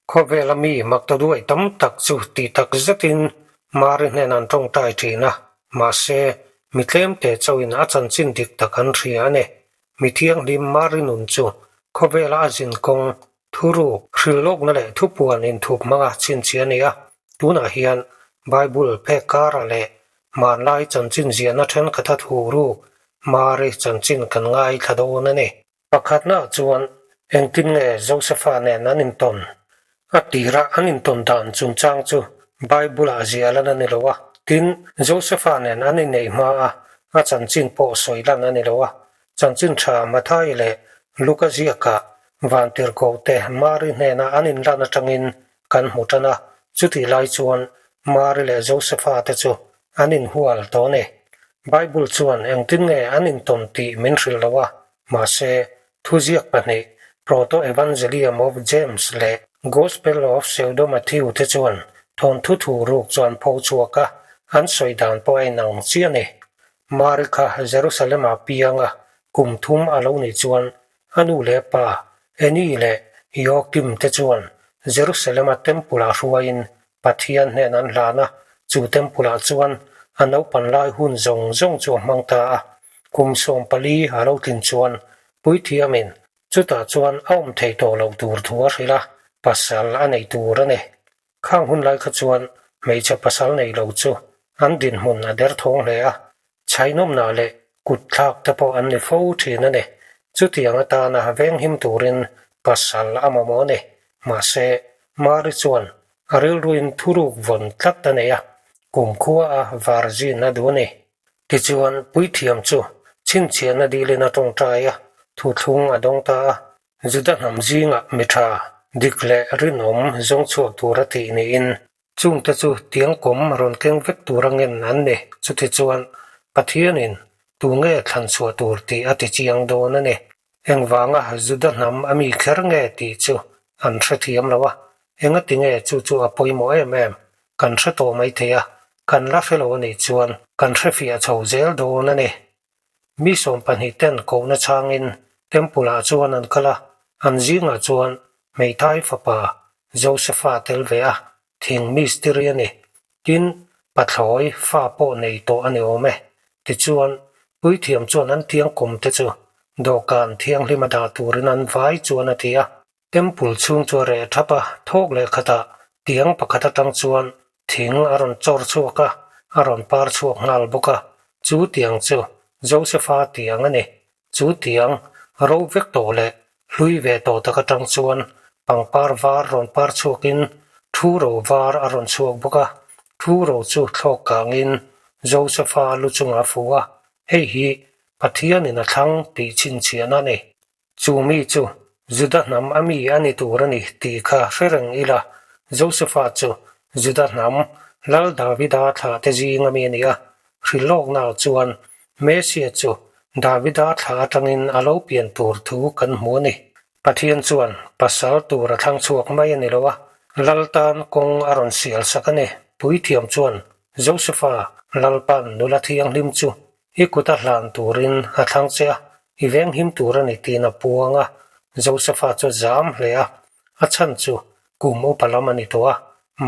Khawvela mi maktaduai tam tak chu tih tak zetin Mari hnenah an tawngtai thin a, mahse, mi tlemte chauhin a chanchin dik tak an hria a ni. Mi thianghlim Mari nun chu khawvela a zin kawng, thuruk, hrilhlawkna leh thupuan inthup hmanga chhinchhiah a ni a, tunah hian Bible phek karah leh hmanlai chanchin ziahna thenkhat a thuruk Mari chanchin kan ngaithla dawn a ni. Pakhatnaah chuan engtin nge Josefa nen an intawn? A tira an intawn dan chungchang chu Bible-ah ziah lan a ni lo a. Tin, Josefa nen an inneih hma a, a chanchin pawh sawi lan a ni lo a. Chanchin tha Mathai leh Luka ziakah Vantirhkohte Mari hnena an inlan atangin kan hmu tan a, chutih lai chuan Mari leh Josefa te chu an inhual tawh a ni. Bible chuan engtin nge an intawn tih min hrilh lo a, mahse, thuziak pahnih, Proto-Evangelium of James leh Gospel of Pseudo-Matthew te chuan thawnthu thu ruk chu an pho chhuak a, an sawi dan pawh a inang chiah a ni. Mari kha Jerusalem-ah piang a, kum thum a lo nih chuan a nu leh pa, Eni leh Joakim te chuan Jerusalem-a temple-ah hruaiin Pathian hnen an hlan a, chu temple-ah chuan a naupan lai hun zawng zawng chu a hmang ta a. Kum 14 a lo tlin chuan puithiamin chutah chuan a awm thei tawh loh tur thu a hrilh a, pasal a nei tur a ni. Khang hun lai kha chuan hmeichhe pasal nei lo chu an dinhmun a derthawng hle a, Chhainawmna leh kut thlak te pawh an ni fo thin a ni. Chutiang atana venghim turin pasal a mamawh a ni. Mahse, Mari chuan a rilruin thuruk vawn tlat a nei a, kumkhua a virgin a duh a ni. Tichuan, puithiam chu chhinchhiahna dilin a tawngtai a, thuthlung a dawng ta a. Juda hnam zingah mi tha, dik leh rinawm zawng chhuak tura tih niin Chungte chu tiangkawm rawn keng vek tur a ngen an ni. Chutichuan, Pathianin tu nge thlan chhuah tur tih a ti chiang dawn a ni. Engvanga Juda hnam a mi kher nge tih chu an hrethiam lo a, engati nge chu chu a pawimawh em em? Kan hre tawh mai thei a, kan la hre lo a nih chuan kan hrefiah chho zel dawn a ni. Mi 12 ten kohna chhangin Temple ah chuan an kal a, an zingah chuan hmeithai fapa Josefa tel ve a, thing mistiri a ni. Tin, pathlawi fa pawh nei tawh a ni awm e. Tichuan, puithiam chuan an tiangkawm te chu dawhkan thianghlim a dah turin an vai chuan a ti a. Temple chhung chu a reh thap a, thawk leh khatah tiang pakhat atang chuan thing a rawn chawr chhuak a, a rawn par chhuak nghal bawk a, chu tiang chu Josepha tiang a ni. Chu tiang ro vek tawh leh hlui ve tawh tak atang chuan pangpar var rawn par chhuakin thu ro var a rawn chhuak bawk a, thu ro chu thlawk kangin Josepha lu chungah a fu a, hei hi Pathianin a thlang tih chhinchhiahna a ni. Chu mi chu Juda hnam a mi a ni tur a ni tih kha hre reng ila, Josefa chu Juda hnam Lal Davida thlah te zing a mi a ni a, hrilhlawknaah chuan Mesia chu Davida thlah atangin a lo pian tur thu kan hmu a ni. Pathian chuan pasal tur a thlang chhuak mai a ni lo a, Lal tan kawng a rawn sial sak a ni. Puithiam chuan Josefa Lalpa'n nula thianghlim chu I kut a hlan turin a thlang che a, i venghim tur a ni tiin a puang a. Josefa chu a zam hle a, a chhan chu kum upa lam a ni tawh a,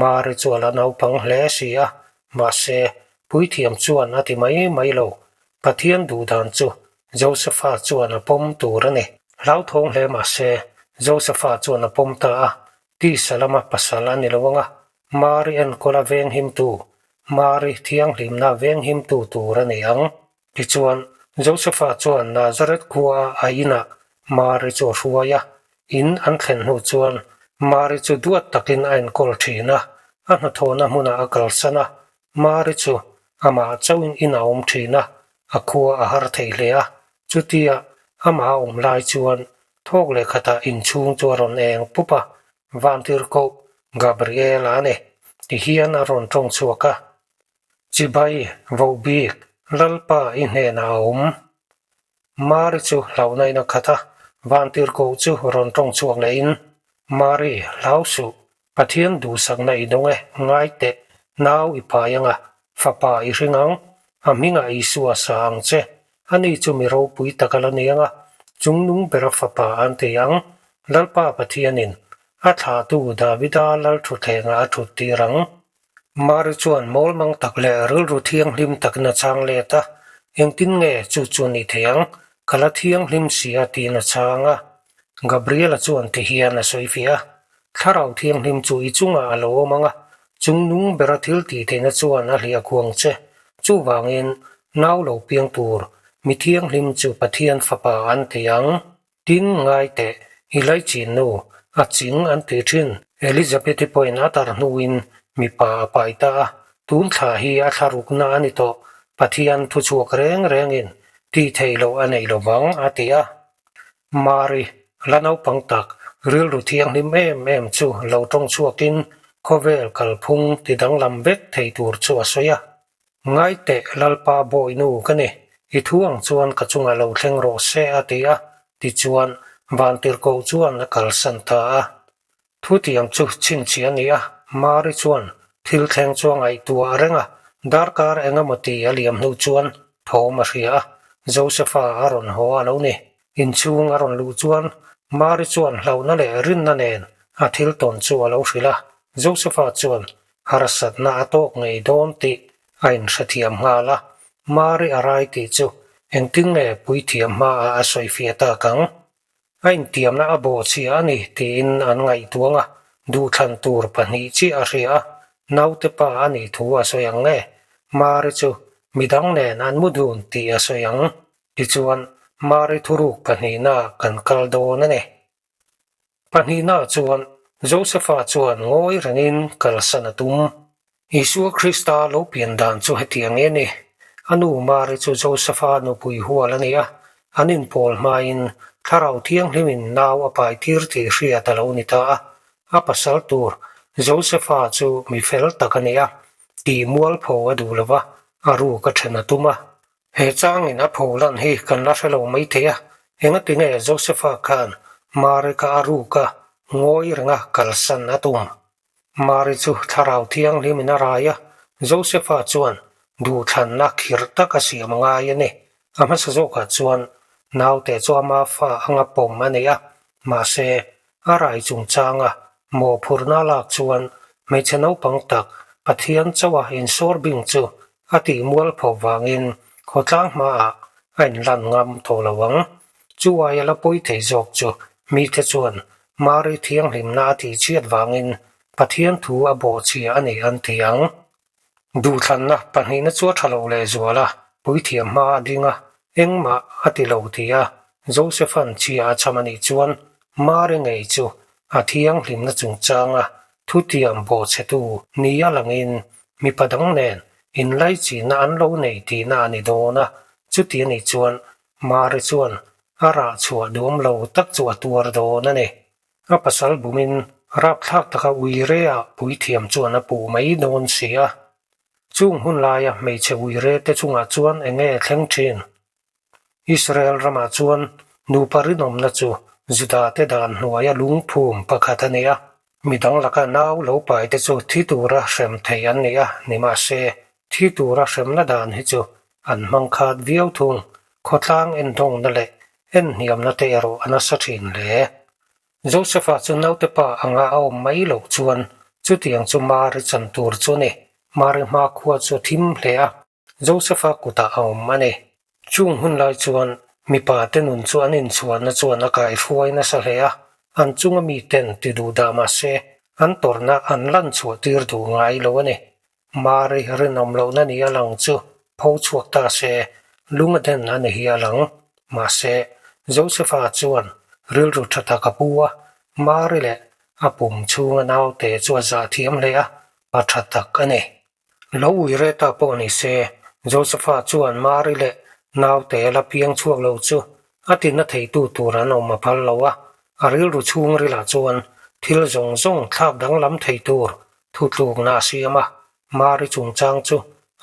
Mari chu a la naupang hle si a, mahse, puithiam chuan a ti mai mai lo. Pathian duh dan chu Josefa chuan a pawm tur a ni. Hlauthawng hle mahse, Josefa chuan a pawm ta a, Tisa lama pasal a ni lo ang a, Mari enkawla venghimtu, Mari thianghlimna venghimtu tur a ni ang. Tichuan, Josefa chuan Nazareth khua a inah Mari chu a hruai a. In an thlen hnu chuan Mari chu duat takin a enkawl thin a, a hnathawhna hmunah a kalsan a. Mari chu amah chauhin in a awm thin a, a khua a har thei hle a. Chutia amah a awm lai chuan thawk leh khatah inchhung chu a rawn eng pup a, Vantirhkoh Gabriel-a a ni, ti hian a rawn tawng chhuak a. Chibai, vohbik, Lalpa i hnenah a awm. Mari chu hlauhna in a khat a, Vantirhkoh chu rawn tawng chhuak lehin, Mari, hlau suh, Pathian duhsakna i dawng e, ngai teh, nau i pai anga, fapa i hring ang, a hmingah Isua sa ang che, ani chu mi ropui tak a la ni anga, chungnung bera fapa an ti ang, Lalpa Pathianin. A thlahtu Davida lalthutthlengah a thut tir ang. Mari chuan mawlmang tak leh rilru thianghlim takin a chhang let a, Engtin nge chu chu ni thei ang? Ka la thianghlim si a tiin a chhang a. Gabriela chuan ti hian a sawi fiah a, Thlarau thianghlim chu i chungah a lo awm ang a, chung nung bera thil tih theihna chuan a hliah khuang che. Chuvangin, nau lo piang tur, mi thianghlim chu Pathian Fapa an ti ang. Tin, ngai teh, i laichin nu, a ching an ti thin. Elizabeth-i pawhin a tar hnuin mipa a pai ta a, tun thla hi a thla rukna a ni tawh, Pathian thuchhuak reng rengin tih theih loh a nei lovang, a ti a. Mari, la naupang tak, rilru thianghlim em em chu lo tawng chhuakin khawvel kalphung ti danglam vek thei tur chu a sawi a. Ngai teh, Lalpa bawihnu ka ni, i thu ang chuan ka chungah lo thleng rawh se a ti a, tichuan Vantirhkoh chuan a kalsan ta a. Thutiang chu chhinchhiah a ni a, Mari chuan thil thleng chu a ngaihtuah reng a, darkar eng emaw ti a liam hnu chuan thawm a hria a, Josepha a rawn haw a lo ni. Inchhung a rawn luh chuan Mari chuan hlauhna leh rinna nen a thil tawn chu a lo hrilh a, Josepha chuan harsatna a tawk ngei dawn tih a inhrethiam nghal a, Mari a rai tih chu engtin nge puithiam hmaah a sawifiah tak ang? A intiamna a bawhchhia a ni tiin an ngaihtuang a, duhthlan tur pahnih chiah a hria a, naute pa a nih thu a sawi ang nge? Mari chu midang nen an mu dun tih a sawi ang. Tichuan, Mari thuruk pahnihna kan kal dawn a ni. Pahnihna chuan Josepha chuan ngawi rengin kalsan a tum. Isua Krista lo pian dan chu hetiang nge ni? A nu Mari chu Josepha nupui hual a ni a, an inpawl hmain Thlarau Thianghlimin nau a pai tir tih hriat a lo ni ta a. A pasal tur Josepha chu mi fel tak a ni a, tih mualpho a duh lo va, a ruk a then a tum a. He changin a pholan hi kan la hre lo maithei a, engati nge Josepha khan Mari kha a ruk a, ngawi renga kalsan a tum? Mari chu Thlarau Thianghlimin a rai a, Josepha chuan duhthlanna khirh tak a siam a ngai a ni. A hmasa zawkah chuan naute chu ama fa anga pawm a nei a, mahse a rai chungchanga mawhphurhna lak chuan hmeichhe naupang tak Pathian chauha insawr bing chu a tih mualpho vangin khawtlang hmaah a inlan ngam tawh lo ang. Chu aia la pawi thei zawk chu mite chuan Mari thianghlimna a tihchhiat vangin Pathian thu a bawhchhia a ni an ti ang. Duhthlanna pahnihna chu a tha lo lehzual a, puithiam hma a ding a, engmah a ti lo ti a, Josepha'n chhia a cham a nih chuan Mari ngei chu a thianghlimna chungchanga thutiam bawhchhetu nia langin mipa dang nen inlaichinna an lo nei tihna a ni dawn a, chuti a nih chuan Mari chuan a rah chhuah duam lo tak chu a tuar dawn a ni. A pasal bumin rapthlak taka uire ah puithiam chuan a puh mai dawn si a. Chung hun laia hmeichhe uire te chungah chuan eng nge thleng thin? Israel ramah chuan nupa rinawmna chu Juda te dan hnuaia lungphum pakhat a ni a. Midang laka nau lo pai te chu thi tura hrem thei an ni a, nimahse thi tura hremna dan hi chu an hmang khat viau thung. Khawtlang endawngna leh enhniamna te erawh a nasa thin hle. Joseph-a chu naute pa anga a awm mai loh chuan chutiang chu Mari chan tur chu a ni. Mari hmakhua chu a thim hle a, Joseph-a kutah a awm a ni. Chung hun lai chuan mipa te nun chu an inchhuahna chuan a kaihruai nasa hle a, an chunga miten ti duh dah mah se an tawrhna an lan chhuah tir duh ngai lo a ni. Mari rinawm lohna ni a lang chu pho chhuak ta se, lung a den a ni hi a lang. Mahse, Josepha chuan rilru tha tak a pu a, Mari leh a pum chhunga naute chu a zah thiam hle a, pa tha tak a ni. Lo ui reh ta pawh ni se, Josepha chuan Mari leh naute la piang chhuak lo chu a tinna theitu tur an awm a phal lo a, a rilru chhungrilah chuan thil zawng zawng thlak danglam thei tur Thutlukna a siam a, Mari chungchang chu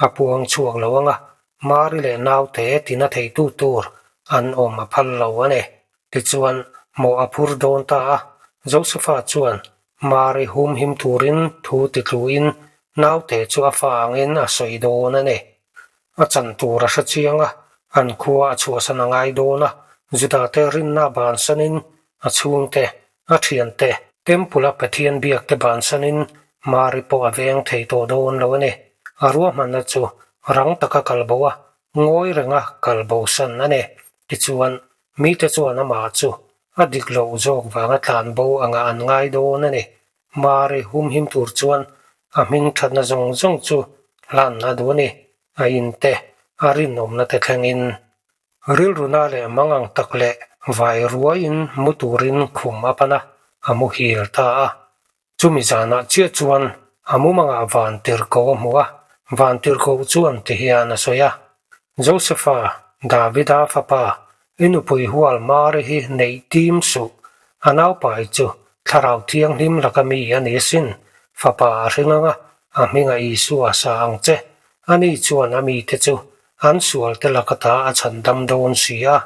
a puang chhuak lo ang a, Mari leh naute tina theitu tur an awm a phal lo a ni. Tichuan, mawh a phur dawn ta a, Josepha chuan Mari humhim turin thu titluin naute chu a fa angin a sawi dawn a ni. A chan tur a hre chiang a, an khua a chhuahsan a ngai dawn a, Judate rinna bansanin a chhungte, a thiante. Temple-a Pathian biak te bansanin Mari pawh a veng thei tawh dawn lo a ni. A ruahmanna chu rang taka kal bo a, ngawi renga kal bosan a ni. Tichuan, mite chuan amah chu a dik loh zawk vanga tlan bo angah an ngai dawn a ni. Mari humhim tur chuan a hming thatna zawng zawng chu hlan a duh a ni. A in te, a rinawmna te thlengin. Rilruna leh mangang tak leh vai ruaiin mu turin khum a pan a, a muhil ta a. Chumi zanah chiah chuan a mumangah vantirhkoh a hmu a, vantirhkoh chuan ti hian a sawi a, Josefa, Davida fapa, i nupui hual Mari hi neih tim suh, a naupai chu Thlarau Thianghlim laka mi a ni asin, fapa a hring anga a hmingah Isua sa ang che, ani chuan a mite chu an sualte laka ta a chhan dam dawn si a.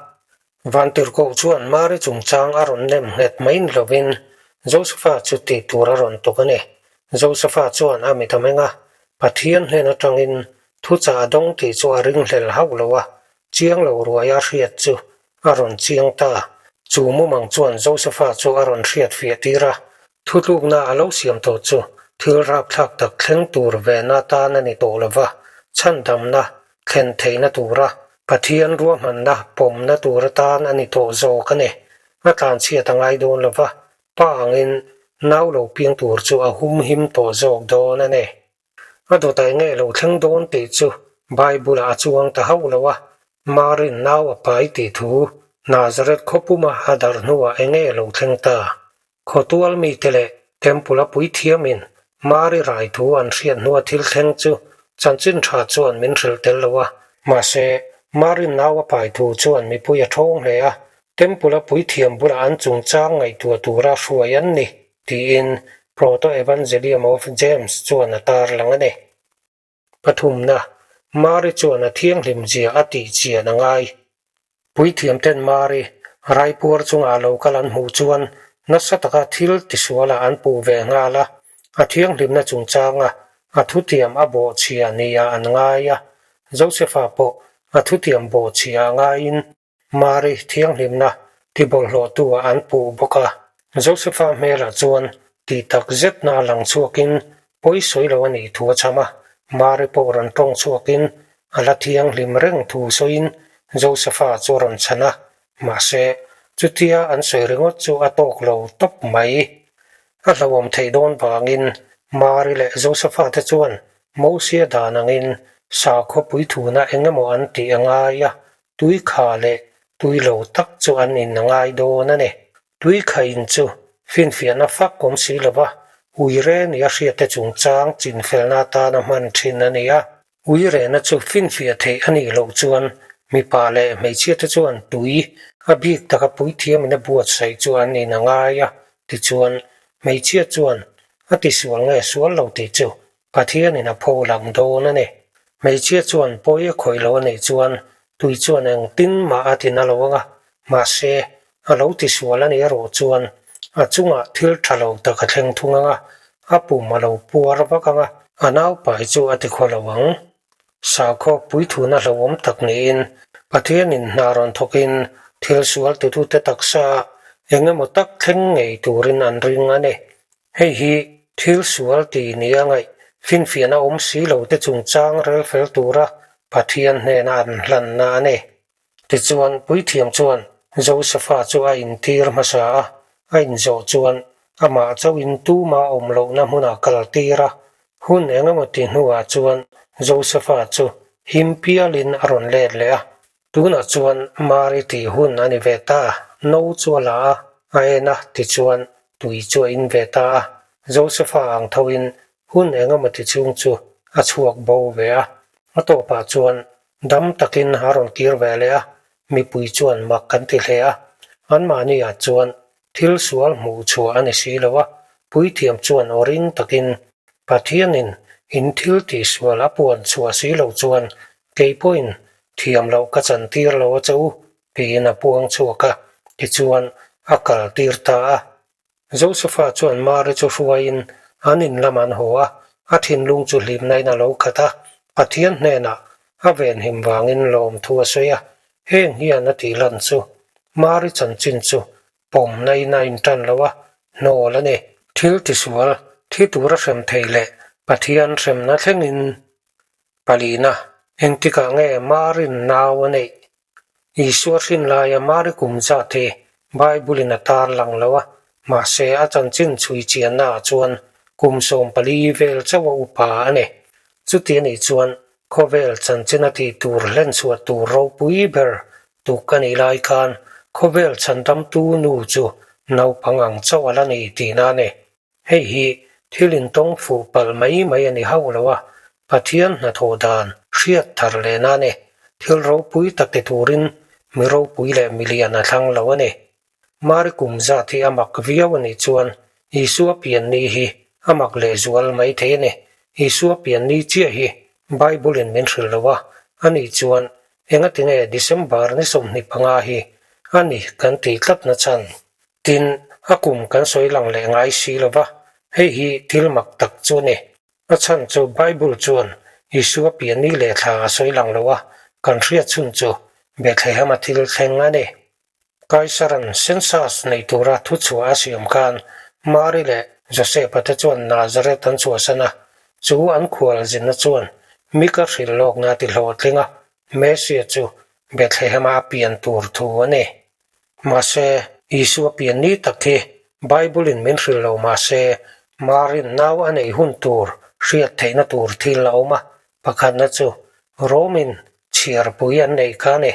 Vantirhkoh chuan Mari chungchang a rawn nem nghet mai ni lovin Josefa chu tih tur a rawn tuk a ni. Josefa chuan a mit a meng a, Pathian hnen atangin thuchah a dawng tih chu a ringhlel hauh lo a, chiang lo ruaia hriat chu a rawn chiang ta. Chu mumang chuan Josefa chu a rawn hriat fiah tir a, Thutlukna a lo siam tawh chu thil rapthlak tak thleng tur vehna atan a ni tawh lo va, chhandamna thlen theihna tura Pathian ruahmanna pawmna tur atan a ni tawh zawk a ni. A tlanchhiat a ngai dawn lo va, pa angin nau lo piang tur chu a humhim tawh zawk dawn a ni. A dawt eng nge lo thleng dawn tih chu Bible-ah a chuang ta hauh lo a, Marin nau a pai tih thu Nazareth khawpuma a darh hnuah eng nge lo thleng ta? Khawtual mite leh Temple-a puithiamin Mari rai thu an hriat hnua thil thleng chu chanchin tha chuan min hrilh tel lo a. Mahse, Mari nau a pai thu chuan mipui a thawng hle a, Temple-a puithiam bulah an chungchang ngaihtuah tura hruai an ni, tiin Proto-Evangelium of James chuan a tarlang a ni. Pathumna, Mari chuan a thianghlim zia a tih chian a ngai. Puithiamten Mari raipuar chungah lo kal an hmuh chuan nasa taka thil tisualah an puh ve nghal a, a thianghlimna chungchanga a thutiam a bawhchhia nia an ngai a. Josefa pawh a thutiam bawhchhia a ngaiin Mari thianghlimna tibawlhhlawhtu-ah an puh bawk a. Josefa hmelah chuan tih tak zetna a lang chhuakin pawi sawi lo a nih thu a chham a. Mari pawh rawn tawng chhuakin a la thianghlim reng thu sawiin Josefa chu a rawn chhan a. Mahse, chutia an sawi ringawt chu a tawk lo tawp mai. A hlauhawm theih dawn vangin Mari leh Josefa te chuan Mosia dan angin sakhaw puithuna eng emaw an tih a ngai a, Tui kha leh tui lo tak chu an in a ngai dawn a ni. Tui kha in chu finfiahna fak awm si lo va, uire nia hriatte chungchang chinfelna atana hman thin a ni a. Uirena chu finfiah theih a nih loh chuan mipa leh hmeichhiate chuan tui a bik taka puithiamin a buatsaih chu an in a ngai a, tichuan hmeichhia chuan a tisual nge sual lo tih chu Pathianin a pho lang dawn a ni. Hmeichhia chuan pawi a khawih lo a nih chuan tui chuan engtin mah a ti na lo ang a, mahse, a lo tisual a nih erawh chuan a chungah thil tha lo tak a thleng thung ang a, a pum a lo puar vak ang a, a naupai chu a ti khaw lo ang. Sakhaw puithuna hlauhawm tak niin Pathianin hna rawn thawkin thil sual tutute taksa ah eng emaw tak thleng ngei turin an ring a ni. Hei hi thil sual ti nia ngaih finfiahna awm si lo te chungchang rel fel tura Pathian hnena an hlanna a ni. Tichuan, puithiam chuan Josefa chu a intir hmasa a, a inzawh chuan amah chauhin tuma awm lohna hmunah kal tir a. Hun eng emaw ti hnuah chuan Josefa chu him pialin a rawn let leh a, Tunah chuan Mari tih hun a ni ve ta, no chu a la a, a en a, tichuan tui chu a in ve ta a. Josefa ang thoin hun eng emaw ti chhung chu a chhuak bo ve a. A tawpah chuan dam takin a rawn kir ve leh a, mipui chuan mak kan ti hle a. Anmahniah chuan Thil sual hmuh chhuah a ni si lo a, puithiam chuan aw ring takin, Pathianin in thil tihsual a puan chhuah si lo chuan kei pawhin thiam loh ka chan tir lo a che u, tiin a puang chhuak a, tichuan a kal tir ta a. Josefa chuan Mari chu hruaiin an in lam an haw a, a thinlung chu hlimnain a lo khat a, Pathian hnenah a venhim vangin lawmthu a sawi a, Heng hian a tih lan chu Mari chanchin chu pawmna in a intan lo a, Hnawl a ni. Thil tisual, thi tura hrem thei leh Pathian hremna thlengin palina engtikah nge Marin nau a neih? Isua hrin laia Mari kum zat hi Bible-in a tar lang lo a, mahse a chanchin chhui chiannaah chuan kum 14 vel chauh a upa a ni. Chuti a nih chuan khawvel chanchin a tih tur hlenchhuah tur ropui ber tuk a nih lai khan khawvel chhandamtu nu chu naupang ang chauh a la ni tihna a ni. Hei hi thil intawng fuh palh mai mai a ni hauh lo a, Pathian hnathawh dan hriat thar lehna a ni. Thil ropui tak ti turin mi ropui leh milian a thlang lo a ni. Mari kum zat hi a mak viau a nih chuan Isua pian ni hi a mak lehzual mai thei a ni. Isua pian ni chiah hi Bible-in min hrilh lo a, a nih chuan engatinge December ni 25 hi a ni kan tih tlatna chhan? Tin, a kum kan sawi lang leh ngai si lo va, hei hi thil mak tak chu a ni. A chhan chu Bible chuan Isua pian ni leh thla a sawi lang lo a, kan hriat chhun chu Bethlehem-a thil thleng a ni. Kaisaran census nei tura thuchhuah a siam khan Mari leh Joseph-a te chuan Nazareth an chhuahsan a, chu an khual zinna chuan Mika hrilh lawkna a ti hlawhtling a, Messiah chu Bethlehem-a a pian tur thu a ni. Mahse, Isua pian ni tak hi Bible-in min hrilh lo mahse, Marin nau a neih hun tur hriat theihna tur thil a awm a, pakhatna chu Rome-in chhiarpui an neih kha a ni.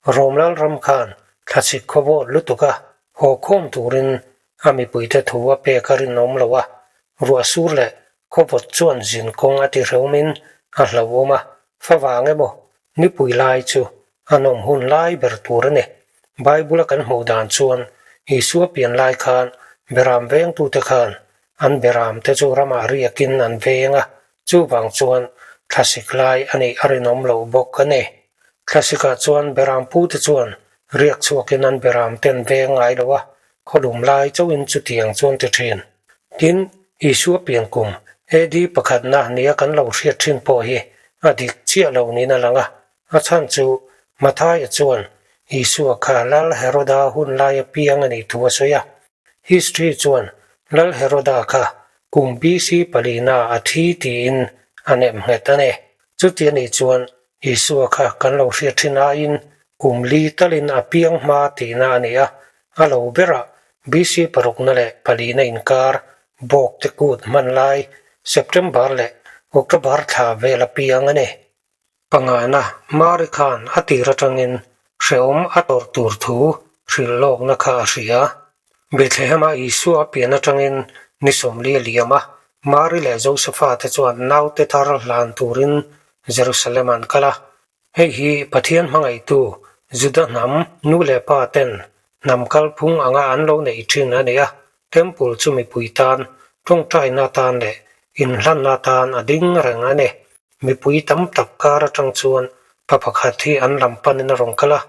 Rom lalram khan thlachhik khawvawt lutuk a haw khawm turin a mipuite thu a pek a rinawm lo a, ruah sur leh khawvawt chuan zin kawng a ti hreumin a hlauhawm a, favang emaw nipui lai chu a nawm hun lai ber tur a ni. Bible a kan hmuh dan chuan Isua pian lai khan beram vengtute khan an beram te chu ramah riakin an veng a, chuvang chuan thlasik lai a nih a rinawm loh bawk a ni. Thlasikah chuan Berampute chuan riak chhuakin an beram te an veng ngai lo a, khawlum lai chauhin chutiang chuan ti thin. Tin, Isua pian kum AD pakhatna nia kan lo hriat thin pawh hi a dik chiah lo niin a lang a, a chhan chu Mathaia chuan Isua kha Lal Heroda hun laia piang a nih thu a sawi a. History chuan Lal Heroda kha kum BC palina a thi tiin a nem nghet a ni. Chuti a nih chuan Isua kha kan lo hriat thin aiin kum li talin a piang hma tihna a ni a, a lo berah BC parukna leh palina inkar bawk te kut hman lai September leh October thla vel a piang a ni. Pangana, Mari khan a tir atangin hrehawm a tawrh tur thu hrilh lawkna kha a hria. Bethlehem-a Isua a pian atangin ni 40 a liam a, Mari leh Josefa te chuan naute thar hlan turin Jerusalem an kal a. Hei hi Pathian hmangaihtu Juda hnam nu leh pa ten hnam kalphung anga an lo neih thin a ni a, Temple chu mipui tan tawngtaina atan leh inhlanna atan a ding reng a ni. Mipui tam tak kar atang chuan pa pakhat hi an lam panin a rawn kal a,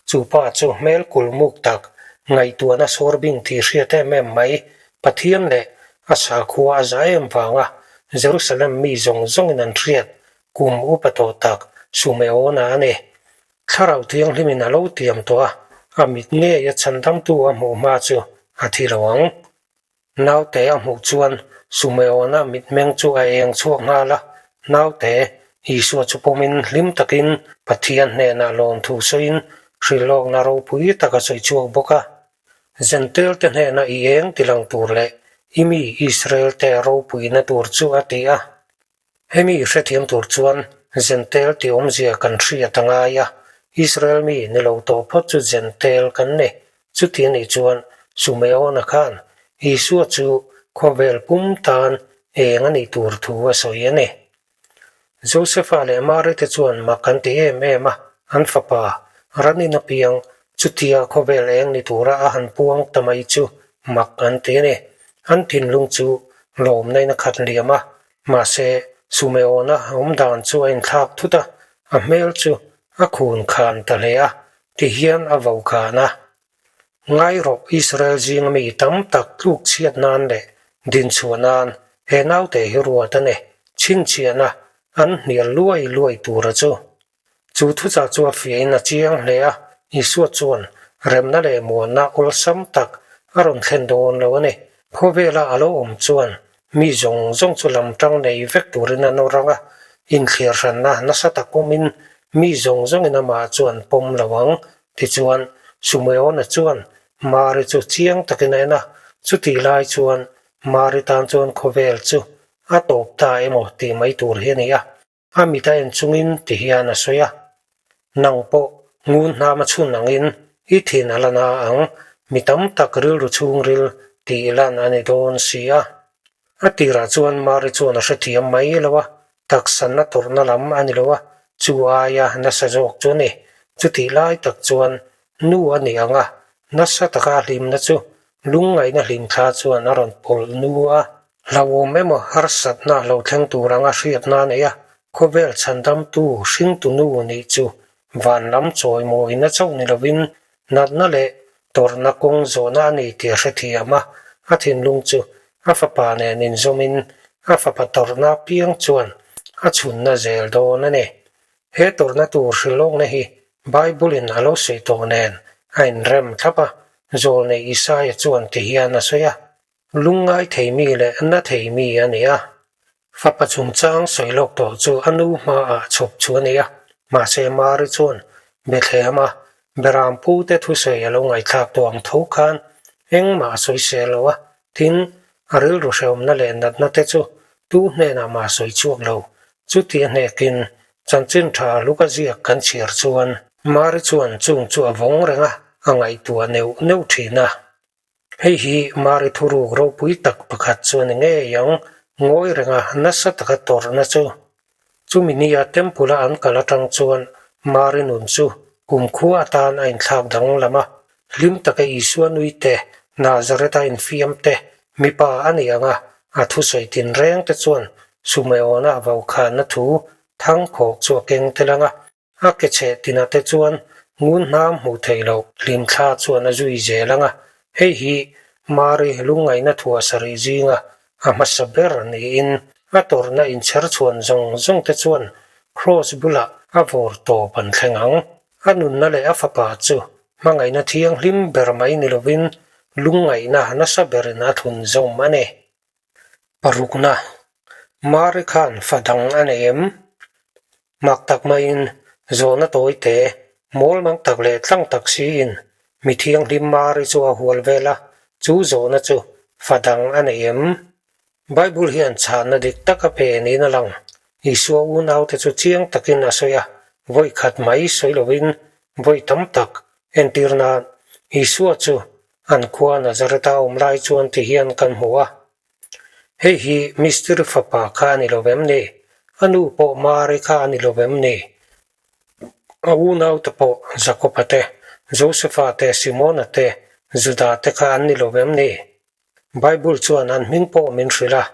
chu pa chu hmel kul muk tak, ngaihtuahna sawr bing tih hriat em em mai, Pathian leh a sakhua a za em vanga Jerusalem mi zawng zawngin an hriat kum upa tawh tak Sumeona a ni. Thlarau Thianghlimin a lo tiam tawh a, a mit ngei a chhandamtu a hmuh hma chu a thi lo ang. Naute a hmuh chuan Sumeona mitmeng chu a eng chhuak nghal a, naute Isua chu pawmin hlim takin Pathian hnenah lawmthu sawiin hrilhlawkna ropui tak a sawi chhuak bawk a. Zentelte hnena i eng tilang tur leh i mi Israelte ropuina tur chu a ti a. Hemi hrethiam tur chuan Zentel tih awmzia kan hriat a ngai a, Israel mi ni lo tawh phawt chu Zentel kan ni. Chuti a nih chuan Sumeona khan Isua chu khawvel pum tan eng a nih tur thu a sawi a ni. Josefa leh Mari te chuan mak an ti em em a, an fapa Ranin a piang chutia khawvel eng ni tura a han puang ta mai chu mak an ti a ni. An thinlung chu lawmna in a khat liam a, mahse Sumeona awm dan chu a inthlak thut a, a hmel chu a khun khan ta hle a, tihian a vo khan a. Ngai rawh Israel zinga mi tam tak tluk chhiat nan leh dinchhuah nan he naute hi ruat a ni, chhinchhiahna an hnial luai luai tura chu. Chu thuchah chu a fiahin a chiang hle a, Isua chuan remna leh muanna awlsam tak a rawn thlen dawn lo a ni. Khawvela a lo awm chuan mi zawng zawng chu lam tang nei vek turin a nawr ang a, inthliar hranna nasa tak awmin mi zawng zawngin amah chu an pawm lo ang. Tichuan, Sumeona chuan Mari chu chiang takin a en a, chutih lai chuan Mari tan chuan khawvel chu a tawp ta emaw tih mai tur hi a ni a. A mit a en chungin ti hian a sawi a, Nang pawh ngun hnam a chhun angin i thin a la na ang, mi tam tak rilru chhungril tih lan a ni dawn si a. A tirah chuan Mari chuan a hrethiam mai lo a, taksanna tawrhna lam a ni lo a, chu aia nasa zawk chu a ni. Chutih lai tak chuan nu a ni ang a, nasa taka a hlimna chu lungngaihna hlimthla chuan a rawn pawlh nu a. Hlauhawm emaw harsatna lo thleng tur anga hriatna a nei a, khawvel chhandamtu hringtu nu nih chu van lam chawimawina chauh ni lovin natna leh tawrhna kawng zawhna a ni tih a hrethiam a, a thinlung chu a fapa nen inzawmin a fapa tawrhna apiang chuan a chhunna zel dawn a ni. He tawrhna tur hrilhlawkna hi Bible-in a lo sawi tawh nen a inrem thlap a, Zawlnei Isaia chuan ti hian a sawi a. Lungngai thei mi leh na thei mi a ni a. Fapa chungchang sawi lawk tawh chu a nu hmaah chhawp chu a ni a. Mahse Mari chuan Bethlehem a Beram pute thusawi a lo ngaihthlak tawh ang tho khan engmah a sawi sel lo a, tin, a rilru hrehawmna leh natna te chu tu hnenah mah a sawi chhuak lo. Chuti a hnekin chanchin tha Luka ziak kan chhiar chuan Mari chuan chung chu a vawng reng a, a ngaihtuah neuh neuh thin a. Hei hi Mari thuruk ropui tak pakhat chu a ni ngei ang, ngawi renga nasa taka tawrhna chu. Chumi nia Temple-a an kal atang chuan Mari nun chu kumkhua atan a inthlak danglam a, hlim taka Isua nui te, Nazareth-a infiam te, mipa a ni ang a, a thusawi tinreng te chuan Sumeona vaukhana thu thangkhawk chu a keng tel ang a. A ke cheh tinah te chuan ngun hnam hmuh theih loh hlimthla chuan a zui zel ang a, hei hi Mari lungngaihna thuah sarih zinga a hmasa ber niin a tawrhna inchher chhuan zawng zawng te chuan Kraws bulah a vawr tawp an thleng ang. A nunna leh a fapa chu hmangaihna thianghlim ber mai ni lovin lungngaihna nasa berin a thlun zawm a ni. Parukna, Mari khan fa dang a nei em? Mak tak maiin zawhna tawi te, mawl mang tak leh tlang tak siin mi thianghlim Mari chu a hual vel a, chu zawhna chu fa dang a nei em? Bible hian chhanna dik tak a pe niin a lang. Isua unaute chu chiang takin a sawi a, vawi khat mai sawi lovin vawi tam tak entir nan Isua chu An khua Nazareth-a awm lai chuan ti hian kan hmu a. Hei hi mistiri fapa kha a ni lo vem ni? A nu pawh Mari kha a ni lo vem ni? A unaute pawh Jakob-a te, Josefa te, Simona te, Juda te kha an ni lo vem ni? Bible chuan an hming pawh min hrilh a,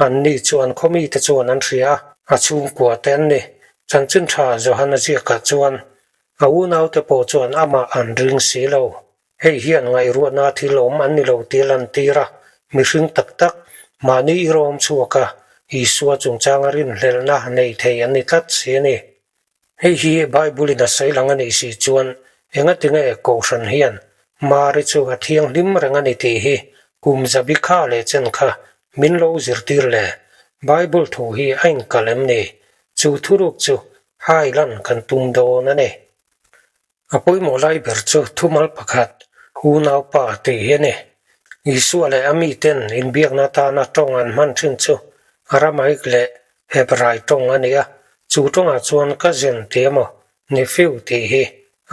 anni chu an khaw mite chuan an hria a, a chhungkua te an ni. Chanchin tha Johana ziakah chuan a unaute pawh chuan amah an ring si lo. Hei hian ngaihruatna thil awm an ni lo tih a lantir a, mihring tak tak, mahni i rawm chhuak a, Isua chungchanga rinhlelhna nei thei an ni tlat si a ni. Hei hi Bible-in a sawi lang a nih si chuan engatinge Kohhran hian Mari chu a thianghlim reng a ni tih hi kum zabi kha leh chen kha min lo zirtir le? Bible thu hi a inkalh em ni? Chu thuruk chu hai lan kan tum dawn a ni. A pawimawh lai ber chu thumal pakhat, unaupa tih hi a ni. Isua leh a miten inbiakna atana tawng an hman thin chu Aramaic leh Hebrai tawng a ni a, chu tawngah chuan cousin tih emaw nephew tih hi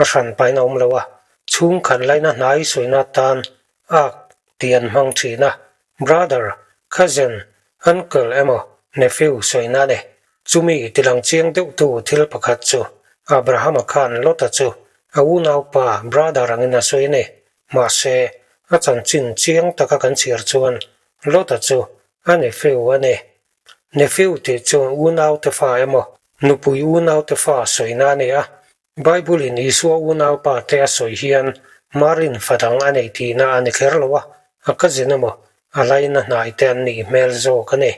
a hran pahin a awm lo a, chhungkhat laina hnai sawina atan ak tih an hmang thin a, brother, cousin, uncle emaw nephew sawina a ni. Chumi tilang chiang deuhtu thil pakhat chu Abrahama khan Lota chu a unaupa, brother, angin a sawi a ni. Mahse, a chanchin chiang taka kan chhiar chuan Lota chu a nephew a ni. Nephew tih chu unaute fa emaw, nupui unaute fa sawina a ni a. Bible-in Isua unaupa te a sawi hian Marin fa dang a nei tihna a ni kher lo a, a cousin emaw, a laina hnaite an nih hmel zawk a ni.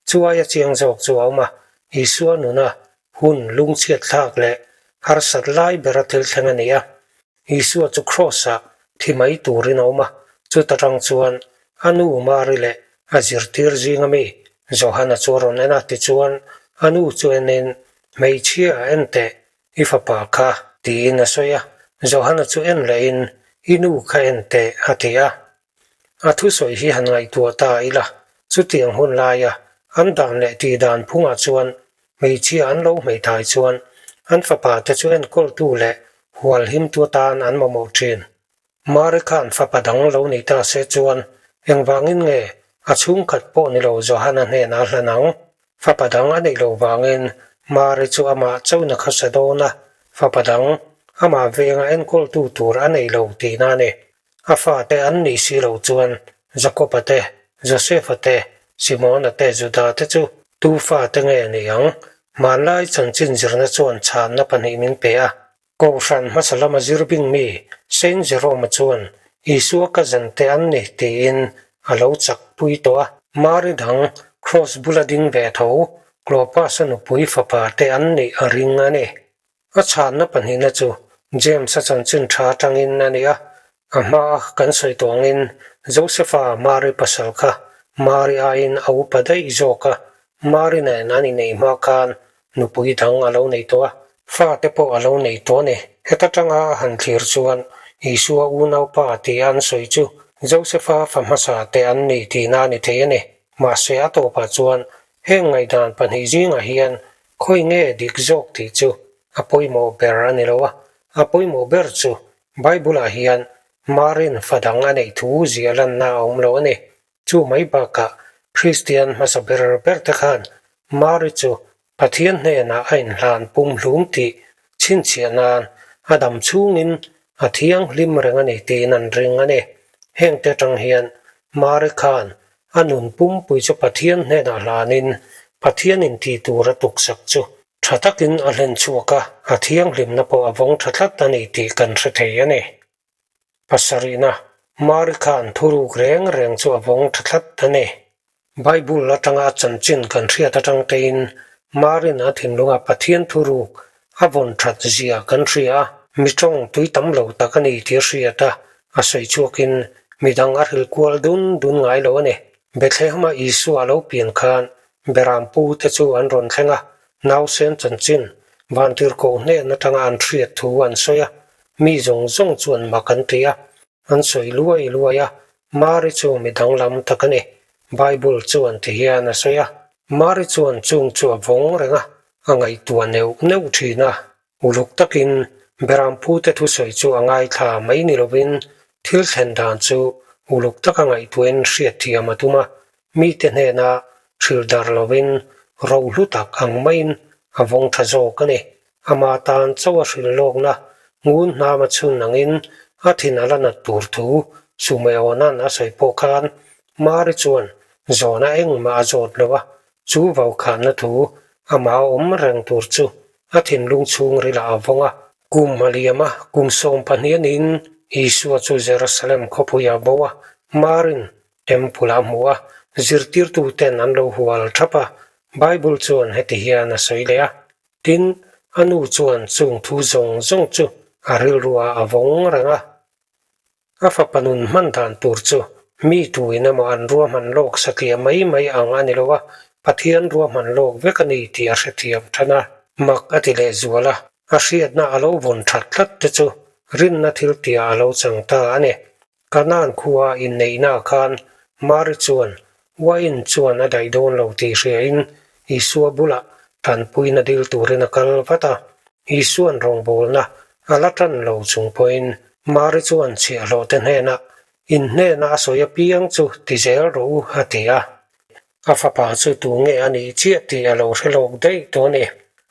Chuai a chiang zawk chu a awm a, Isua nuna hun lungchhiat thlak leh harsat lai bera thil thleng a ni a. Isua chu Kraws-ah thi mai turin a awm a, chuta tang chuan A nu Mari leh a zirtir zinga mi Johana chu a rawn en a, tichuan a nu chu enin, Hmeichhia en teh, i fapa kha, tiin a sawi a. Johana chu en lehin, I nu kha en teh, a ti a. A thusawi hi han ngaihtuah ta ila, chutiang hun laia an dan leh tih dan phungah chuan hmeichhia an lo hmeithai chuan an fapa te chu enkawltu leh hualhimtu atan an mamawh thin. Mari khan fapa dang lo nei ta se chuan engvangin nge a chhungkhat pawh ni lo Johana hnenah a hlan ang? Fapa dang a neih loh vangin Mari chu amah chauhna khasa dawn a, fapa dang amah venga enkawltu tur a nei lo tihna a ni. A fate an nih si loh chuan Jakoba te, Josefa te, Simona te, Juda te chu tu fate nge ni ang? Hmanlai chanchin zirna chuan chhanna pahnih min pe a. Kohhran hmasa lama zir bing mi Saint Jerome-a chuan Isua cousin te an ni tiin a lo chak pui tawh a. Mari dang Cross bula ding ve tho Clopas-a nupui fapa te an nih a ring a ni. A chhanna pahnihna chu James-a chanchin tha atangin a ni a, a hmaa kan sawi tawh angin Joseph-a Mari pasal kha Mari aiin a upa daih zawk a, Mari nen an inneih hma khan nupui dang a lo nei tawh a, fate pawh a lo nei tawh a ni. Heta tanga a han thlir chuan Isua unaupa tih an sawi chu Joseph-a fa hmasa te an ni tihna a ni thei a ni. Mahse a tawpah chuan heng ngaihdan pahnih zingah hian Khawi nge dik zawk tih chu a pawimawh ber a ni lo a, a pawimawh ber chu Bible-ah hian Marin fa dang a neih thu ziah lanna a awm lo a ni. Chu mai bakah Kristian hmasa ber ber te khan Mari chu Pathian hnenah a inhlan pumhlum tih chhinchhiah nan a dam chhungin a thianghlim reng a ni tiin an ring a ni. Hengte atang hian Mari khan A nun pumpui chu Pathian hnenah hlanin Pathianin tih tur a tuksak chu tha takin a hlen chhuak a, a thianghlimna pawh a vawng tha tlat a ni tih kan hre thei a ni. Pasarihna, Mari khan thuruk reng reng chu a vawng tha tlat a ni. Bible atanga a chanchin kan hriat atang tein Marin a thinlunga Pathian thuruk a vawn that zia kan hria a, mi tawng tui tam lo tak a ni tih a hriat a, a sawi chhuakin midang a hril kual dun dun ngai lo a ni. Bethlehem-a Isua a lo pian khan Beram pu te chu an rawn thleng a, nausen chanchin vantirhkoh hnen atanga an hriat thu an sawi a, mi zawng zawng chuan mak an ti a, An sawi luai luai a, Mari chu mi danglam tak a ni. Bible chuan ti hian a sawi a. Mari chuan chung chu a vawng reng a, a ngaihtuah neuh neuh thin a. Uluk takin Berampu te thusawi chu a ngaithla mai ni lovin thil thlen dan chu uluk taka ngaihtuahin hriatthiam a tum a, mite hnena thil dar lovin rohlu tak ang maiin a vawng tha zawk a ni. Ama tan chauh a hrilh lawkna ngun hnam a chhun angin a thin a la nat tur thu Sumeona'n a sawi pawh khan Mari chuan zawhna engmah a zawt lo a, chu vaukhanna thu amah a awm reng tur chu a thinlung chhungrilah a vawng a. Kum a liam a, kum 12 a niin Isua chu Jerusalem khawpuiah a bo a, Marin Temple a hmu a, zirtirtuten an lo hual thap a, Bible chuan heti hian a sawi leh a, Tin, a nu chuan chung thu zawng zawng chu a rilruah a vawng reng a. A fapa nun hman dan tur chu mi tuin emaw an ruahman lawk satliah mai mai ang a ni lo a, Pathian ruahman lawk vek a ni tih a hrethiam than a, mak a ti lehzual a, a hriatna a lo vawn that tlat te chu rinna thil tiah a lo chang ta a ni. Kanaan khua inneihnaah khan Mari chuan uain chuan a daih dawn lo tih hriain Isua bulah tanpuina dil turin a kal vat a. Isua'n rawngbawlna a la tan lo chung pawhin Mari chuan chhiahhlawhte hnenah, In hnena a sawi apiang chu ti zel rawh u, a ti a. A fapa chu tu nge a nih chiah tih a lo hre lawk daih tawh a ni.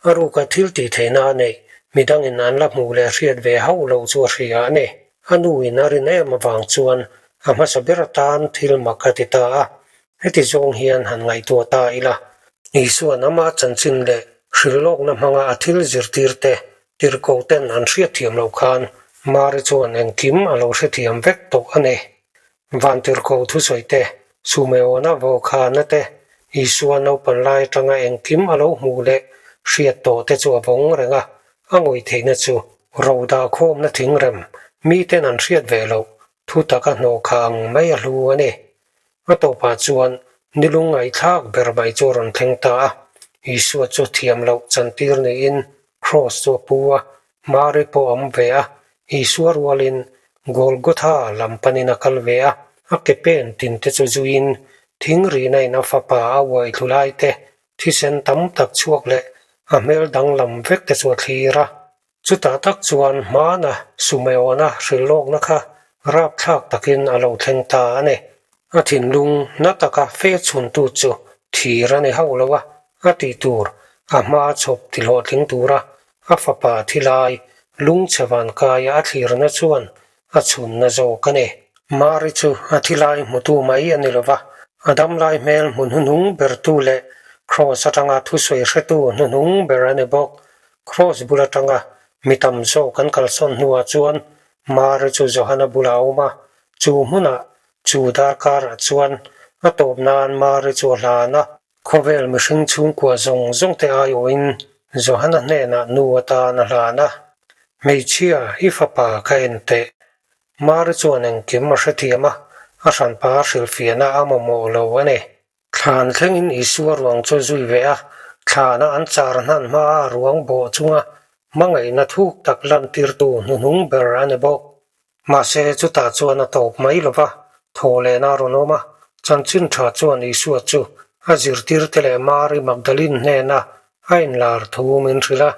A ruka thil tih theihna a neih, midangin an la hmuh leh hriat ve hauh loh chu a hria a ni. A nuin a rin em avang chuan a hmasa ber atan thil mak a ti ta a. Heti zawng hian han ngaihtuah ta ila, Isua'n ama chanchin leh hrilhlawkna hmanga a thil zirtirte tirhkohten an hriatthiam loh khan Mari chuan engkim a lo hrethiam vek tawh a ni. Vantirhkoh thusawi te, Sumeona vawkhana te, Isua naupan lai atanga engkim a lo hmuh leh hriat tawh te chu a vawng reng a, a ngawih theihna chu ro dah khawmna thingrem miten an hriat ve loh thu taka hnawh kha ang mai a hlu a ni. A tawpah chuan nilung ngaihthlak ber mai chu a rawn thleng ta a. Isua chu thiam loh chantir niin Kraws chu a pu a, Mari pawh a awm ve a. Isua rualin Golgotha lam panin a kal ve a, a ke pen tin te chu zuiin thing rihna in a fapa a uai thlu lai te, thisen tam tak chhuak leh a hmel danglam vek te chu a thlir a. Chutah tak chuan hmana Sumeona hrilhlawkna kha rapthlak takin a lo thleng ta a ni. A thinlung na taka fe chhuntu chu thir a ni hauh lo a, a tih tur a hma chhawp ti hlawhtling tura a fapa thi lai lungchhe vankaia a thlirna chuan a chhunna zawk a ni. Mari chu a thi lai hmutu mai a ni lo va, a dam lai hmel hmu hnuhnung bertu leh Kraws atanga thusawi hretu hnuhnung ber a ni bawk. Kraws bul atanga mi tam zawk an kalsawn hnuah chuan Mari chu Johana bulah a awm a, chu hmunah chu darkarah chuan a tawp nan Mari chu a hlan a. Khawvel mihring chhungkua zawng zawng te aiawhin Johana hnenah nu atan a hlan a, Hmeichhia, i fapa ka en teh. Mari chuan engkim a hrethiam a, a hranpa a hrilhfiahna a mamawh lo a ni. Thlan thlengin Isua ruang chu zui ve a, thlana an char hnan hmaa ruang bawh chunga hmangaihna thuk tak lantirtu hnuhnung ber a ni bawk. Mahse, chutah chuan a tawp mai lo va, thaw lehna a rawn awm a. Chanchin tha chuan Isua chu a zirtirte leh Mari Magdalene hnena a inlar thu min hrilh a.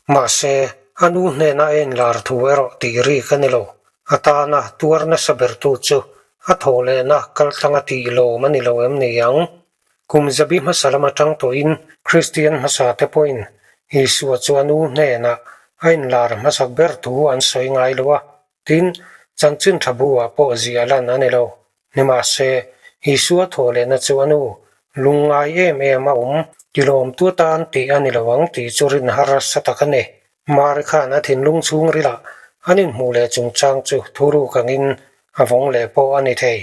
Mahse, a nu hnena a inlar thu erawh tih rik a ni lo. A tana tuar nasa bertu chu a thaw lehna kaltlanga tih lawm a ni lo em ni ang? Kum zabi hmasa lam atang tawhin Kristian hmasa te pawhin Isua chu a nu hnenah a inlar hmasak ber thu an sawi ngai lo a, tin, chanchin tha bu-ah pawh ziah lan a ni lo. Nimahse, Isua thawh lehna chu a nu lungngai em em a awm tilawmtu atan tih a ni lo ang tih chu rin harsa tak a ni. Mari khan a thinlung chhungrilah an inhmuh leh chungchang chu thuruk angin a vawng leh pawh a ni thei.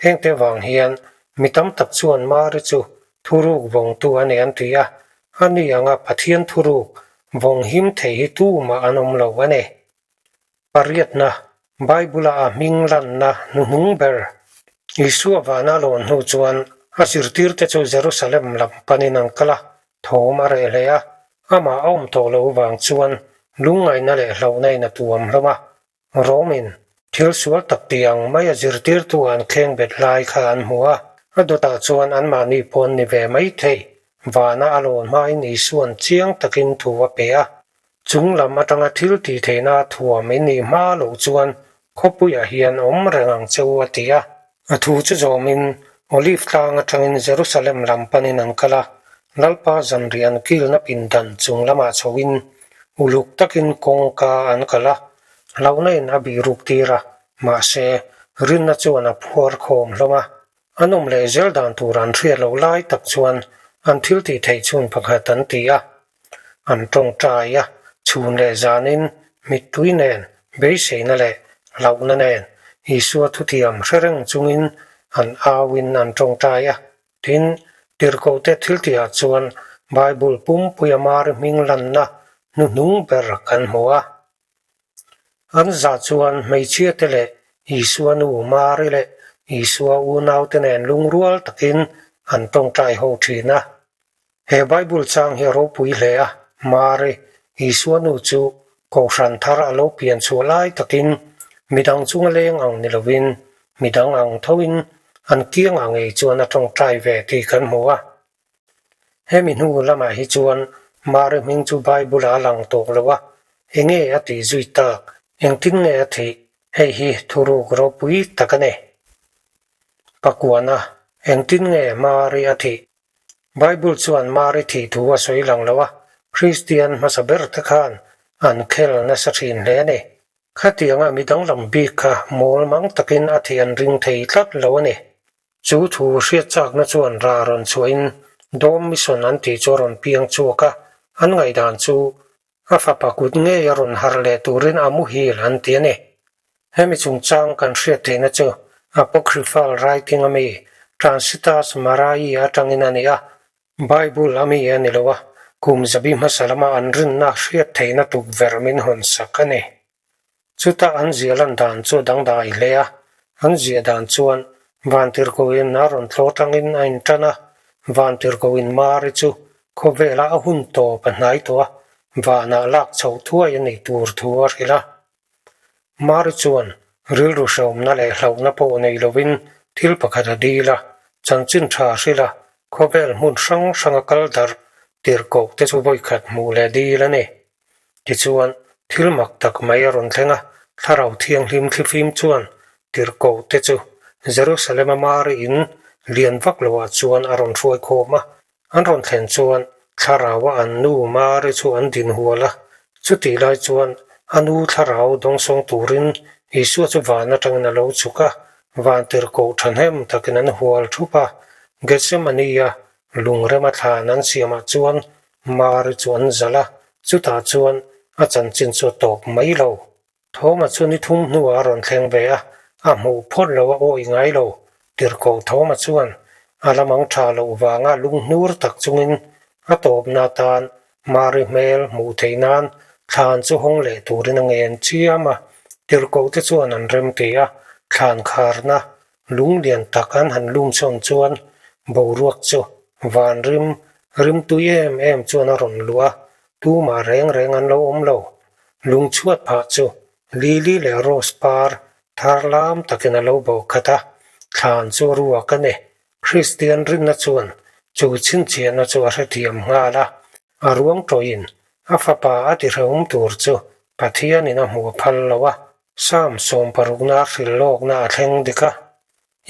Hengte vang hian mi tam tak chuan Mari chu thuruk vawngtu a ni an ti a, a ni anga Pathian thuruk vawng him thei hi tumah an awm lo a ni. Pariatna, Bible-a a hming lanna hnuhnung ber. Isua vana lawn hnu chuan a zirtirte chu Jerusalem lam panin an kal a, thawm a reh hle a, amah a awm tawh lo vang chuan lungngaihna leh hlauhna in a tuam hlawm a. Romin thil sual tak ti ang mai a zirtirtu an thleng bet lai kha an hmu a, a dawtah chuan anmahni pawh an ni ve mai thei. Vana a lawn hmain Isua'n chiang takin thu a pe a, Chung lam atanga thil tih theihna thuam in nih hma loh chuan khawpuiah hian awm reng ang che u a ti a. A thu chu zawmin Olive tlang atangin Jerusalem lam panin an kal a, Lalpa zanriah an kilna pindan chung lamah chhoin uluk takin kawngka an kal a, hlauhna in a bih ruk tir a, mahse rinna chuan a phuar khawm hlawm a. An awm leh zel dan tur an hriat loh lai tak chuan an thil tih theih chhun pakhat an ti a. An tawngtai a, chhun leh zanin mittui nen, beiseina leh hlauhna nen Isua thutiam hre reng chungin an auin an tawngtai a. Tin, tirhkohte thiltihah chuan Bible pumpuia Mari hming lanna hnuhnung ber kan hmu a. An zah chuan hmeichhiate leh Isua nu Mari leh Isua unaute nen lungrual takin an tawngtai ho thin a. He Bible chang hi a ropui hle a, Mari, Isua nu chu Kohhran thar a lo pian chhuah lai takin midang chunga leng ang ni lovin midang ang thoin an kiangah ngei chuan a tawngtai ve tih kan hmu a. Hemi hnu lamah hi chuan Mari hming chu Bible-ah a lang tawh lo a, enge a tih zui tak, engtin nge a theih, hei hi thuruk ropui tak a ni. Pakuana, engtin nge Mari a thih? Bible chuan Mari thih thu a sawi lang lo a, Kristian hmasa ber te khan an khel nasa thin hle a ni. Khatianga mi danglam bik kha mawl mang takin a thih an ring thei tlat lo a ni. Chu thu hriat chakna chuan ra rawn chhuahin Dawm Mission an tih chu a rawn piang chhuak a, an ngaihdan chu A fapa kut ngei a rawn harh leh turin a muhil an ti a ni. Hemi chungchang kan hriat theihna chu Apocryphal writing a mi Transitus Mariae atangin a ni a, Bible a mi a ni lo a, kum zabi hmasa lama an rinna hriat theihna tukverh min hawn sak a ni. Chuta an ziah lan dan chu a dangdai hle a, an ziah dan chuan. Vantirhkohin a rawn thlawh atangin a intan a, Vantirhkohin Mari chu khawvela a hun tawp a hnai tawh a, vanah lak chhoh thuai a nih tur thu a hrilh a. Mari chuan rilru hrehawmna leh hlauhna pawh nei lovin thil pakhat a dil a, chanchin tha a hrilh a, khawvel hmun hrang hranga kal darh tirhkoh te chu vawikhat hmuh leh dil a ni. Tichuan, thil mak tak mai a rawn thleng a, Thlarau Thianghlim thlifim chuan tirhkoh te chu Jerusalem-a Mari in lian vak loah chuan a rawn hruai khawm a. An rawn thlen chuan Thlaraua an nu Mari chu an din hual a, chutih lai chuan a nu Thlarau dawngsawng turin Isua chu van atangin a lo chhuk a, van tirhkoh thahnem takin an hual thup a, Gethsemane-a lungrema thlan an siamah chuan Mari chu an zalh a, chutah chuan a chanchin chu a tawp mai lo. Thawma chu ni thum hnuah a rawn thleng ve a, a hmuh phawt lo a awih ngai lo. Tirhkoh Thawma chuan a lamang tha loh vanga lunghnur tak chungin a tawpna atan Mari hmel hmuh theih nan thlan chu hawng leh turin a ngen chiam a. Tirhkoh te chuan an rem ti a, thlan kharna Lung lian tak an han lum chhawn chuan boruak chu van rim rim tui em em chuan a rawn luh a, tumah reng reng an lo awm lo. Lung chhuat phah chu lily leh rose par thar lam takin a lo bo khat a, thlan chu a ruak a ni. Kristian rinna chuan chu chhinchhiahna chu a hrethiam nghal a, a ruang tawhin a fapa a tihrehawm tur chu Pathianin a hmuh phal lo a, Psalm sawmparukna hrilh lawkna a thleng dik a,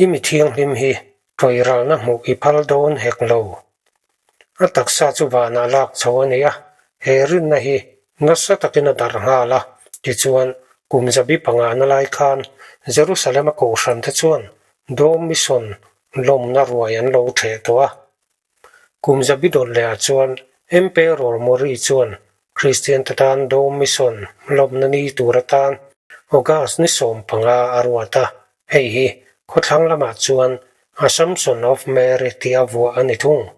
I mi thianghlim hi tawiralna hmuh i phal dawn hek lo. A taksa chu vanah lak chho a ni a, he rinna hi nasa takin a darh nghal a, tichuan kum zabi pangana lai khan Jerusalem-a kohhrante chuan Dawm Mission lawmna ruai an lo theh tawh a. Kum zabi dawt lehah chuan Emperor Mori chuan Kristian te tan Dormison lawmna ni tur atan August ni 15 a ruat a, hei hi khawthlang lamah chuan Assumption of Mary tia vuah a ni thung.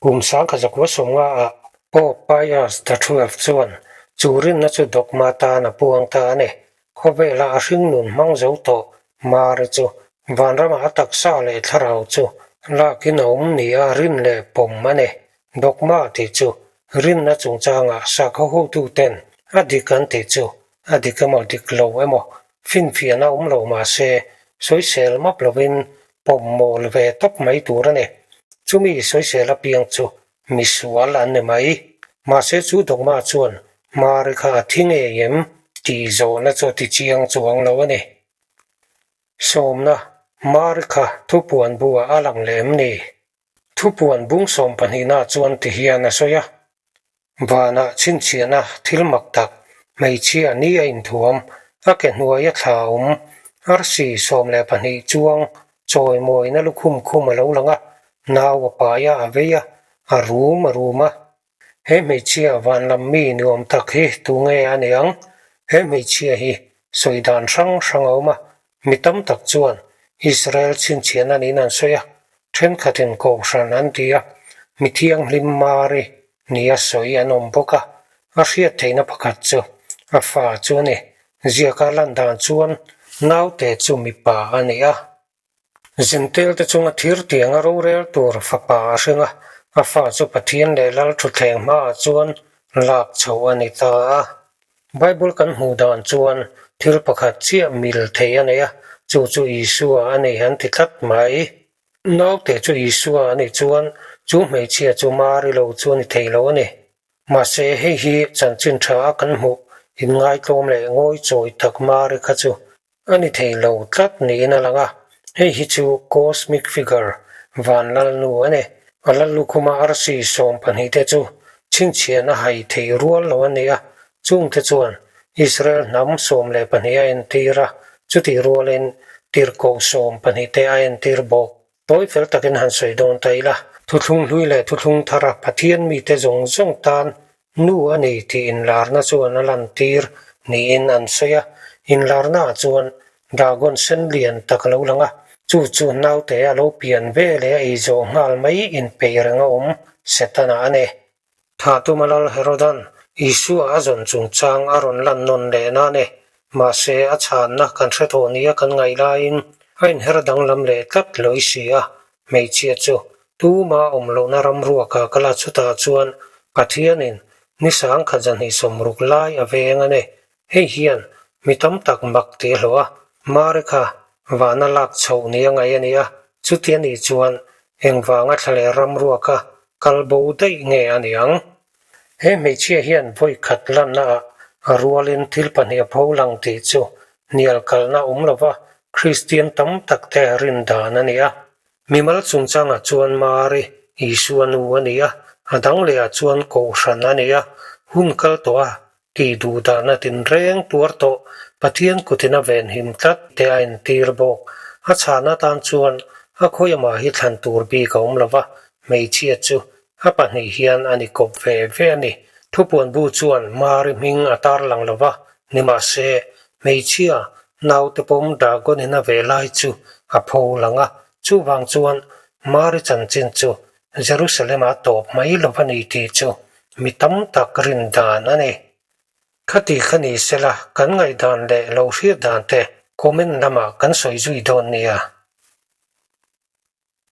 Kum 1950 ah Pope Pius the Twelfth chuan chu rinna chu dogma tan a puang ta a ni. Khawvela a hringnun hmang zo tawh Mari chu vanramah a taksa leh thlarau chu lakin a awm nia rin leh pawm a ni. Dogma tih chu rinna chungchangah sakhaw hotuten a dik an tih chu a dik emaw dik lo emaw finfiahna awm lo mahse sawisel map lovin pawm mawl ve tawp mai tur a ni. Chumi sawisel apiang chu Misual an ni mai. Mahse chu dogma chuan Mari kha a thi ngei em tih zawhna chu a ti chiang chuang lo a ni. Sawmna, Mari kha thupuan buah a lang leh em ni? Thupuan bung sawm pahnihna chuan ti hian a sawi a, Vanah chhinchhiahna thil mak tak, hmeichhia ni a inthuam, a ke hnuaia thla awm, arsi 12 chuang Chawimawina lukhum khum a lo lang a, nau a pai a, a vei a, a rum a rum a. He hmeichhia van lam mi nuam tak hi tunge a ni ang? He hmeichhia hi sawi dan hrang hrang a awm a, mi tam tak chuan Israel chhinchhiahna niin an sawi a, thenkhatin Kohhran an ti a, mi thianghlim Mari nia sawi an awm bawk a, a hriat theihna pakhat chu a fa chu a ni. Ziaka lan dan chuan naute chu mipa a ni a. Zintel te chunga thir tianga rorel tur fapa a hring a, a fa chu Pathian leh Lal thutthleng hmaah chuan lak chhoh a ni ta a. Bible kan hmuh dan chuan thil pakhat chiah mil thei a nei a, chu chu Isua a ni an ti tlat mai. Naute chu Isua a nih chuan chu hmeichhia chu Mari lo chu a ni thei lo a ni. Mahse hei hi chanchin tha a kan hmuh inngaitlawm leh ngawi chawi tak Mari kha chu a ni thei lo tlat niin a lang a, hei hi chu cosmic figure van lalnu a ni. A lallukhuma arsi 12 te chu chhinchhiahna hai thei rual lo a ni a, chungte chuan Israel hnam 12 a entir a, chutih rualin tirhkoh 12 te a entir bawk. Tawi fel takin han sawi dawn ta ila. Thuthlung hlui leh thuthlung thara Pathian mite zawng zawng tan nu a ni tih inlarna chuan a lantir niin an sawi a. Inlarnaah chuan Dragon sen lian tak a lo lang a, chu chu naute a lo pian ve leh a ei zawh nghal mai inpeih reng a awm Setana a ni. Tha tuma Lal Herodan Isua a zawn chungchang a rawn lan nawn leh na a ni. Mahse, a chhanna kan hre tawh nia kan ngaih laiin. A inher danglam leh tlat lawi si a, hmeichhia chu tuma awm lohna ram ruaka kal a chutah chuan Pathianin ni sangkhat zahnih sawmruk lai a veng a ni. Hei hian mi tam tak mak tih a hlawh a, Mari kha vana lak chhoh ni a ngaih a ni a, chuti a nih chuan engvanga thla leh ram ruaka kal bo daih nge a ni ang? He hmeichhia hian vawi khat lanna ah a rualin thil pahnih a pho lang tih chu hnial kalna awm lova Kristian tam tak te rin dan a ni a. Mimal chungchangah chuan Mari, Isua nu a ni a, a dang lehah chuan Kohhran a ni a, hun kal tawh a tih duh dahna tinreng tuar tawh Pathian kutin a venhim tlat te a entir bawk. A chhahna atan chuan a khawiamah hi thlan tur bik a awm lova, hmeichhia chu A pahnih hian a ni kawp ve ve a ni. Thupuan bu chuan Mari hming a tar lang lo va, nimahse, hmeichhia naute pawm Dagon-in a ve lai chu a pho lang a, chuvang chuan Mari chanchin chu Jerusalem-ah a tawp mai lo va ni tih chu mi tam tak rin dan a ni. Khati kha ni sela kan ngaihdan leh lo hriat dan te comment lamah kan sawi zui dawn nia.